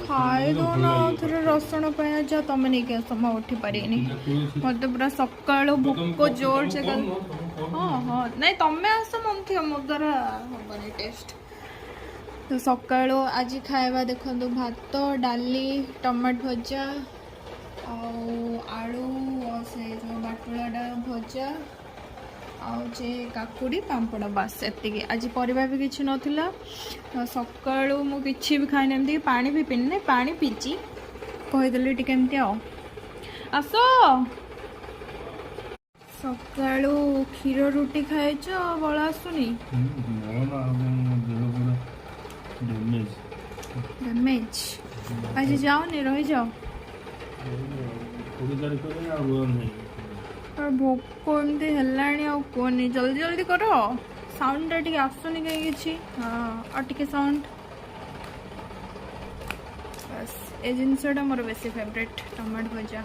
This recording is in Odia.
ଖାଇ ଦଉନ ଆଉ ଥରେ ରସୁଣ ପିଆଜ। ତମେ ନେଇକି ଆସ, ମୁଁ ଉଠି ପାରିବିନି। ମତେ ପୁରା ସକାଳୁ ଭୋକ ଜୋର ସେ। ହଁ, ନାଇଁ, ତମେ ଆସ ମନ୍ଥିଅ, ମୋ ଦ୍ୱାରା ହବନି ଟେଷ୍ଟ। ତ ସକାଳୁ ଆଜି ଖାଇବା ଦେଖନ୍ତୁ, ଭାତ, ଡାଲି, ଟମାଟୋ ଭଜା ଆଉ ଆଳୁ ଆଉ ସେ ଯେଉଁ ବାଟୁଳାଟା ଭଜା ଆଉ ଯେ କାକୁଡ଼ି ପାମ୍ପଡ଼, ବାସ୍ ଏତିକି। ଆଜି ପରିବା ବି କିଛି ନଥିଲା। ତ ସକାଳୁ ମୁଁ କିଛି ବି ଖାଇନି, ଏମିତିକି ପାଣି ବି ପିଇନି। ନାଇଁ, ପାଣି ପିଇଛି, କହିଦେଲି ଟିକେ ଏମିତି। ଆଉ ଆସ। ସକାଳୁ କ୍ଷୀର ରୁଟି ଖାଇଛ, ବଳ ଆସୁନି? ଦେହ ପୁରା ଡ୍ୟାମେଜ୍। ଡ୍ୟାମେଜ୍। ଆଜି ଯାଉନି, ରହିଯାଅ। 20 ତାରିଖରେ ଆଉ ନାହିଁ। ଆଉ ଭୋକ ଏମିତି ହେଲାଣି ଆଉ କୁହନି। ଜଲ୍ଦି ଜଲ୍ଦି କର। ସାଉଣ୍ଡଟା ଟିକେ ଆସୁନି କାହିଁ କିଛି। ହଁ, ଆଉ ଟିକେ ସାଉଣ୍ଡ। ବାସ୍, ଏ ଜିନିଷଟା ମୋର ବେଶୀ ଫେଭରେଟ୍, ଟମାଟୋ ଭଜା।